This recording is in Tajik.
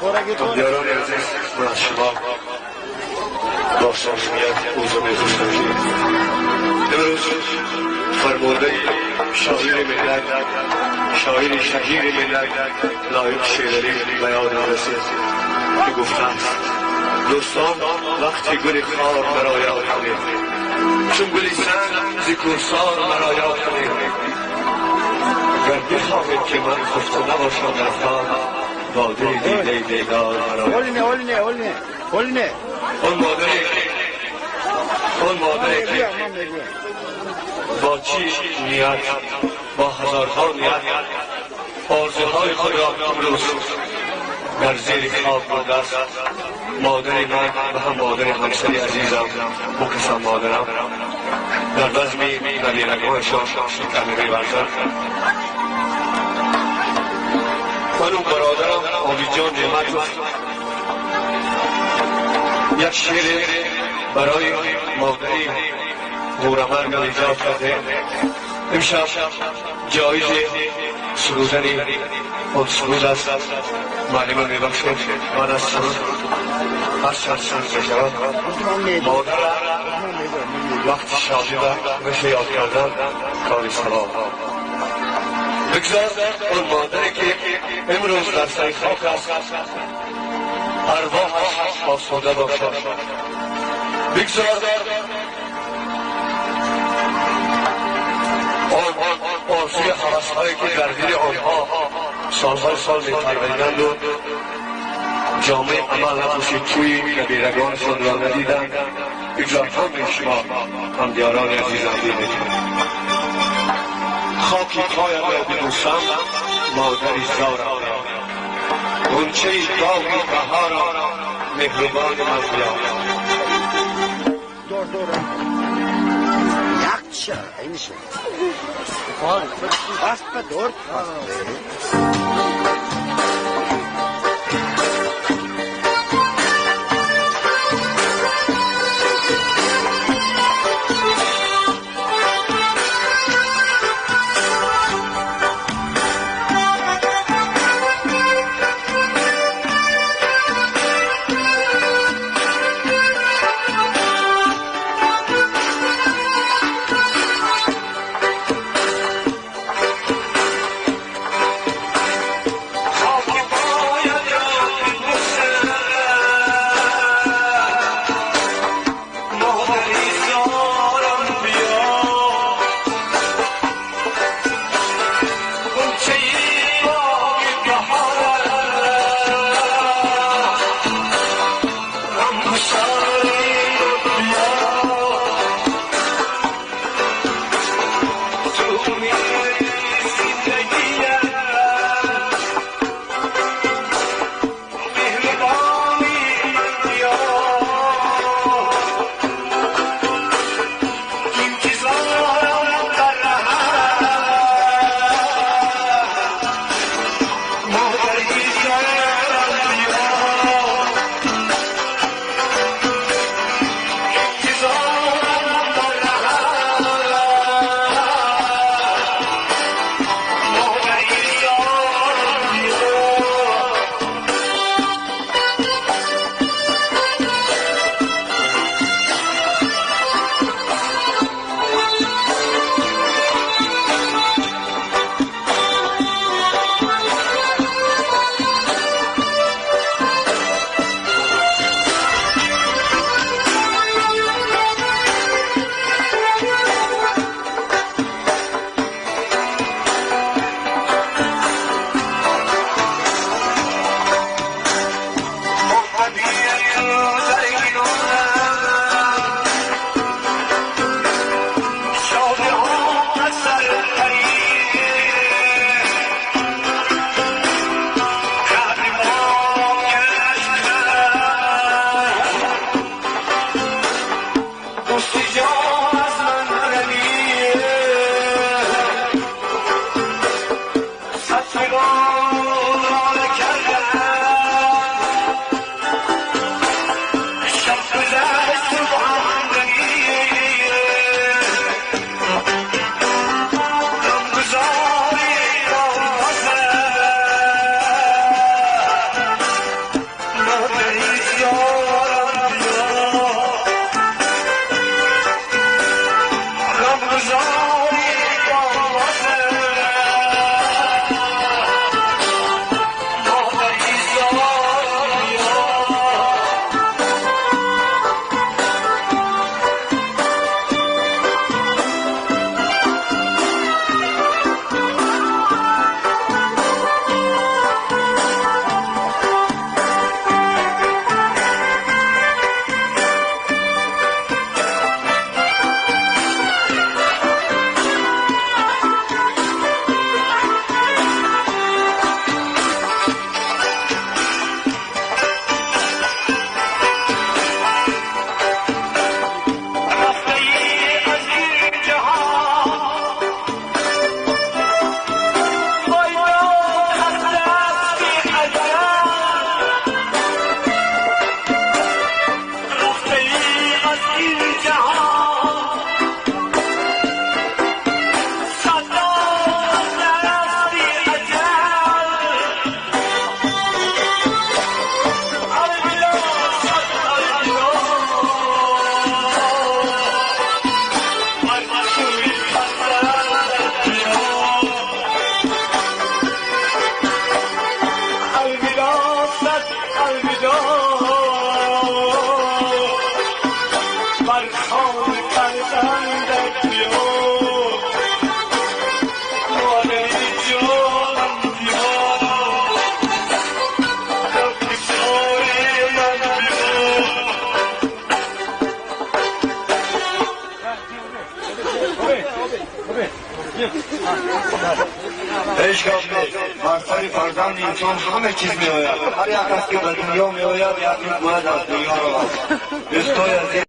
Ҳамдиёрони азиз, ман аз шумо бо самимият узр мепурсам, ки имрӯз фармондаи шоири миллат, шоири шаҳири миллат Лоиқ Шералӣ ба ёдам расид, ки гуфтааст: дӯстон, вақти гули хор маро ёд кунед, чун гули санг зи кӯҳсор маро ёд кунед. Гар бихоҳед, ки ман хуфта набошам дар хоб, бо дили дидаи бедор маро Олине. Он модаре ки бо чӣ ният, бо ҳазорҳо ният орзуҳои худро имрӯз дар зери хок бурдааст, модари ман ва ҳам модари ҳамсари азизам, ӯ модарам, дар базми набирагонашон шиками меварзанд. Ману бародарам Обидҷон Неъматов як шеъре барои модари ғӯрамаргам эҷод кардем. Имшаб ҷоизи сурудани он суруд аст. Муаллима, мебахшед, ман аз суруд ҳарчанд суруд мешавад, модара вақти шодӣ ва мисли ёд кардан кори савоб. Бигзор он модаре ки имрӯз дар сари хок аст, арвоҳаш осуда бошад. Бигзор он орзуи ҳавасҳое ки дар дили онҳо солҳои сол мепарвариданду ҷомаи амал напӯшид, тӯи набирагонашонро надиданд, бигзор ҳамаи шумо, ҳамдиёрони азизам, бинед. Хоки поямро бибӯсам, модари зорам, ғунчаи боғи баҳорам, меҳрубони ман биё. Дор, дор. Якча, айниша. Паспа дор. Фарзанди инсон ҳама чиз меояд. Ҳар як кас ки ба дунё меояд, як рӯз бояд аз дунё равад. Дӯстои азиз.